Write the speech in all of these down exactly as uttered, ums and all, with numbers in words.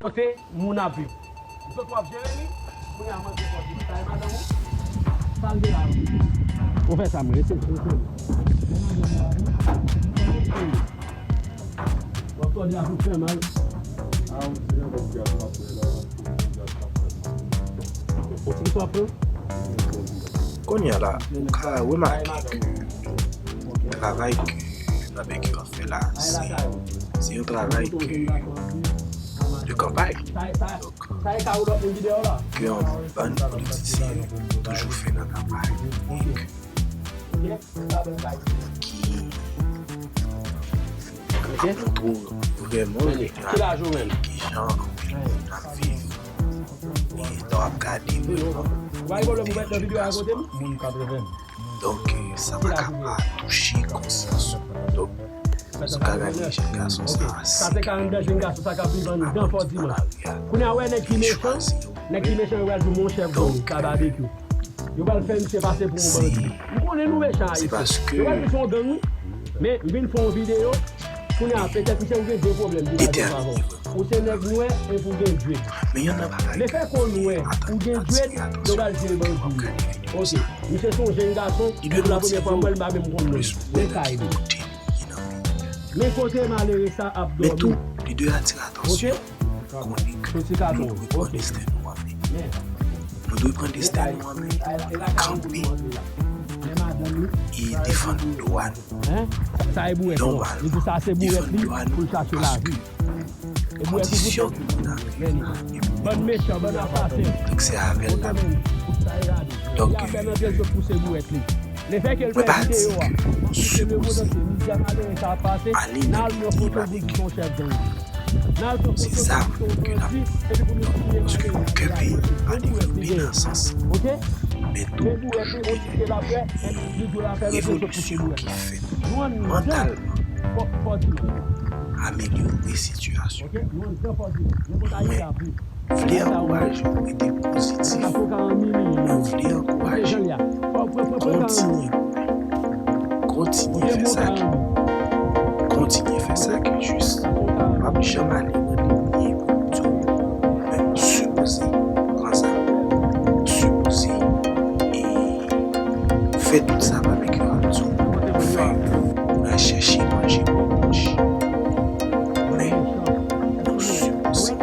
Kote moun ap viv. Zòt w ap jere li, kounye a manje kò di sa e madanm ou. Sa l gen la wi. Ou fè sa mwen, se se se. W ap tòde a pou fè mal. Ou ti sou ap pran? Kounye a la, ou ka remake ke travay ke Babekyou ap fè la, se, se yon travay ke, de kanpay. Donk, ke yon bann politisyen toujou fè nan kanpay. Ki montre w vrèman ki jan anpil moun ap viv. E lè w ap gade vrèman, moun katreven. Donk, sa pa ka pa touche konsyans ou. Donk, sa w ka gade jèn gason sa a, se ke li pa kontinye nan lari a, li chwazi yon. Nèg ki mechan yo pral di w, monchè, sa Babekyou. Yo pral fè misye pase pou yon bandi. M konnen nou mechan Ayisyen. Yo pral di se yon gang wi. Men m vin fè yon videyo. Kounye a, petèt misye ou gen de pwoblèm ki pa jwenn avè w. Ou se nèg nwè epi w gen dread. Lefètke w nwè, ou gen dread, yo pral di w bandi wi. Ok. Misye se yon jenn gason, epi la premyè fwa m wè l, m pa menm konn non l. Men sa e li. Men kote malere sa ap dòmi. Ok? Soti katon. Ok. Men. Nou dwe pran desten nou an men. Kanpe e defann dwa nou. Sa e bouwèt li. Li di sa se bouwèt li pou l chache lavi. E bouwèt li pou tèt li. Bann mechan, bann asasen. Donk se avè l n ap. Donk, mwen pa di ke nou sipoze ale nan peyi Babekyou. Se zam ke n ap pran, paske okenn peyi pa devlope nan sans sa. Men tou, toujou gen revolisyon ki fèt mantalman pou amelyore sitiyasyon. Mwen vle ankouraje w rete pozitif. Mwen vle ankouraje w kontinye, kontinye fè sa ki, kontinye fè sa ki jis. M p ap janm ale nan demye pou m di w, men nou sipoze pran sa. Nou sipoze e fè tout sa Babekyou ap di w pou fè, pou n al chèche manje pou nou manje. Men, nou sipoze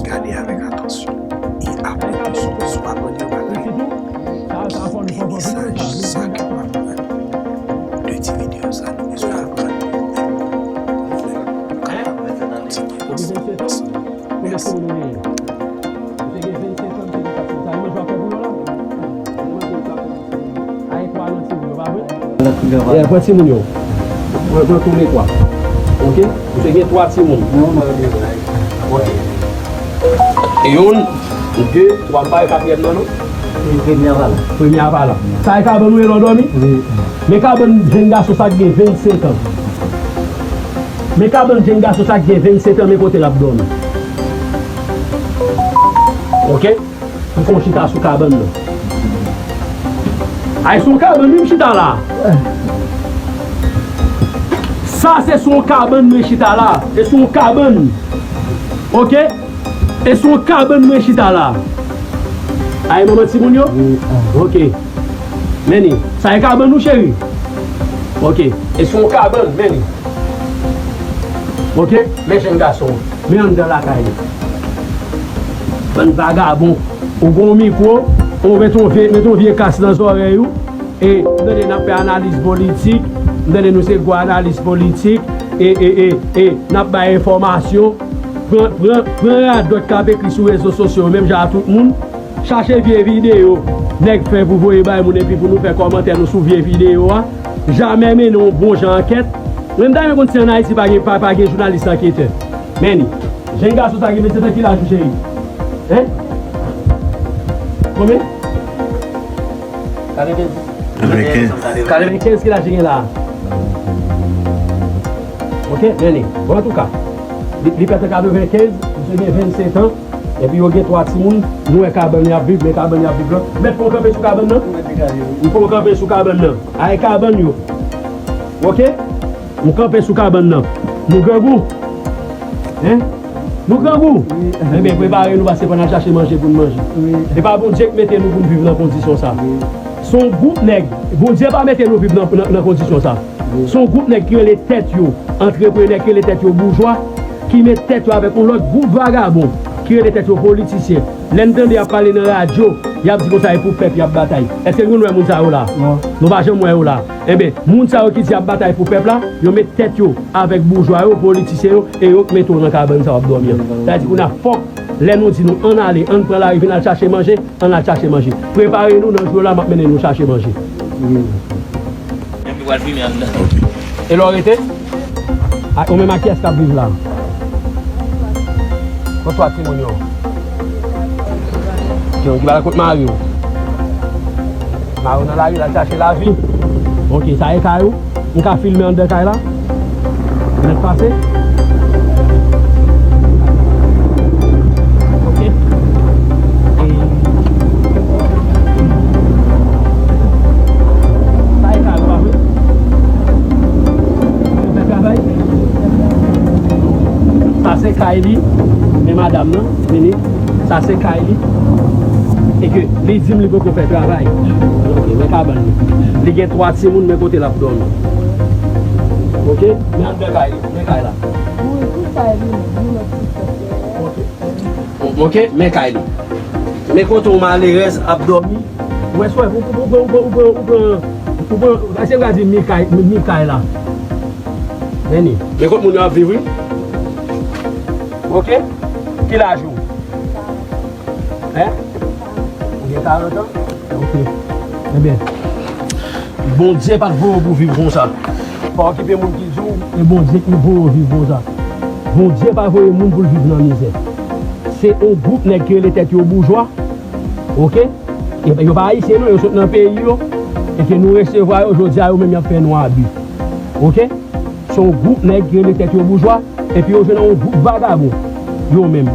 gade avèk atansyon e aplike sou, sou aprann yon bagay ki mesaj sa ke w aprann de ti videyo sa nou bezwen aprann. Kontinye ansanm. Mèsi. Yeah, pran timoun yo. Pran, pran tou le twa. Ok? Misye gen twa timoun. Ok. Youn, de, twa, m pa wè katriyèm nan non. Premye a pa la. Premye a pa la. Sa e kabann ou ye lè w dòmi? Wi. Men kabann jenn gason sa k gen vennsenk an. Men kabann jenn gason sa k gen vennsenk an, men kote l ap dòmi. Ok? M fè yon chita sou kabann nan. Ay, se yon kabann wi m chita la. Sa se sou yon kabann mwen chita la. E sou yon kabann. Ok? E sou yon kabann mwen chita la. Ay, manman timoun yo? Ok. Men li. Sa e kabann ou, cheri? Ok. E sou yon kabann, men li. Ok? Men jenn gason. Men anndan lakay ou. Bann vagabon. Ou gen yon mikwo, ou met yon vye, met yon vye kas nan zòrèy ou, e m tande n ap fè analiz politik, m tande nou se gwo analiz politik, e, e, e, e n ap bay enfòmasyon, pran, pran, pran radòt k ap ekri sou rezo sosyo yo, menm jan a tout moun, chache vye videyo nèg fè pou voye bay moun epi pou nou fè kòmantè nou sou vye videyo a, jamè mennen yon bon jan ankèt. Mwen m ta renmen konn si ann Ayiti pa gen, pa, pa gen jounalis anketè. Men li. Jenn gason sa gen vennsenk an, ki laj ou, cheri? Hein? Konbyen? Katrevendiz. Katrevenkenz. Katrevenkenz, ki laj li gen la? Ok, men li. Bon, antouka, li, li fèt an katrevenkenz, misye gen vennsenk an, epi yo gen twa timoun, nou wè kabann y ap viv, men kabann y ap viv lan. Mèt fè w kanpe sou kabann nan? M fè w kanpe sou kabann nan. Ay kabann yo. Ok? M kanpe sou kabann nan. Nou grangou? Hein? Nou grangou? Wi. Enben, prepare nou, paske fò n al chache manje pou n manje. Wi. E pa Bondye k mete nou pou n viv nan kondisyon sa. Wi. Se yon gwoup nèg. Bondye pa mete nou viv nan, nan, nan kondisyon sa. Wi. Se yon gwoup nèg ki rele tèt yo antreprenè, ki rele tèt yo boujwa, ki met tèt yo avèk yon lòt gwoup vagabon ki rele tèt yo politisyen. Lè n tande y ap pale nan radyo, y ap di konsa e pou pèp y ap batay. Èske nou wè moun sa yo la? Non. Nou pa janm wè yo la. Enben, moun sa yo ki di y ap batay pou pèp la, yo met tèt yo avèk boujwa yo, politisyen yo, e yo k mete w nan kabann sa w ap dòmi an. Sa vle di kounye a fòk lè nou di nou ann ale, ann pran lari, vin al chache manje, ann al chache manje. Prepare nou, nan jou la, m ap mennen nou chache manje. Wi. Epi w al fimen anndan. E lè w rete? A, ou menm ak kiyès k ap viv la? Kot twa timoun yo? Timoun ki pa la kot mari w? Mari w nan lari, l al chache lavi. Ok, sa e kay ou? M ka filme anndan kay la? Nèt pase? Ok. E sa e kay ou, pa vre? Fè travay. Sa se kay li, men madanm nan, vini. Sa se kay li. E ke li di m li poko fè travay. Ok, men kabann li. Li gen twa timoun, men kote l ap dòmi. Ok? Men anndan kay li, men kay la. Wi, tout kay li, wi, lòt ti fè. Ok. Ok, men kay li. Men kote yon malerèz ap dòmi. Ou wè, sou, ou pran, ou pran, ou pran, ou pran, ou pran, èske m ka di mi kay, mi kay la? Men ni. Men kot moun yo ap viv, wi. Ok? Ki laj ou? Hein? Ou gen karant an? Ok. Ebyen, Bondye pa t voye w pou viv konsa. Pa okipe moun ki di w, e Bondye ki voye w viv konsa. Bondye pa voye moun pou l viv nan mizè. Se yon gwoup nèg ki rele tèt yo boujwa, ok? E yo pa ayisyen non, yo sot nan peyi yo, e ke nou resevwa yo, jodi a yo menm y ap fè nou abi. Ok? Se yon gwoup nèg ki rele tèt yo boujwa, epi yo jwenn yon gwoup vagabon, yo menm.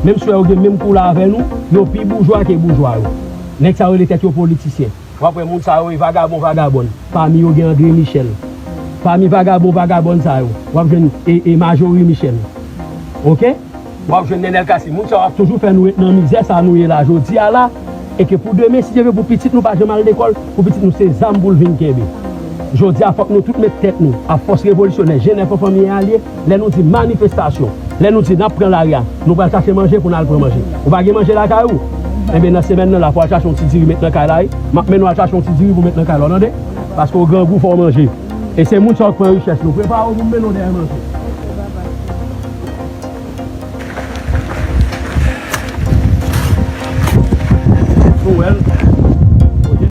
Menm si yo gen menm koulè avè nou, yo pi boujwa ke boujwa yo. Nèg sa yo rele tèt yo politisyen. W ap wè moun sa yo e vagabon vagabòn. Pami yo gen André Michel. Pami vagabon vagabòn sa yo, w ap jwenn e, e Majorie Michel. Ok? W ap jwenn Nenel Cassy. Moun sa yo ap toujou fè nou ret nan mizè sa nou ye la jodi a la. E ke pou demen, si Dye vle, pou pitit nou pa janm al lekòl, pou pitit nou se zam pou l vin kenbe. Jodi a, fòk nou tout met tèt nou, a fòs revolisyonè, G nèf an fanmi alye, lè nou di manifestasyon, lè nou di n ap pran lari a, nou pral chache manje pou n al pran manje. Ou pa gen manje lakay ou? Enben, nan semèn nan la, fò w al chache yon ti diri met nan kay la, wi. M ap mennen w al chache yon ti diri pou met nan kay la, w tande? Paske w grangou, fò w manje. E se moun sa yo k pran richès nou. Prepare w pou m mennen w dèyè manje.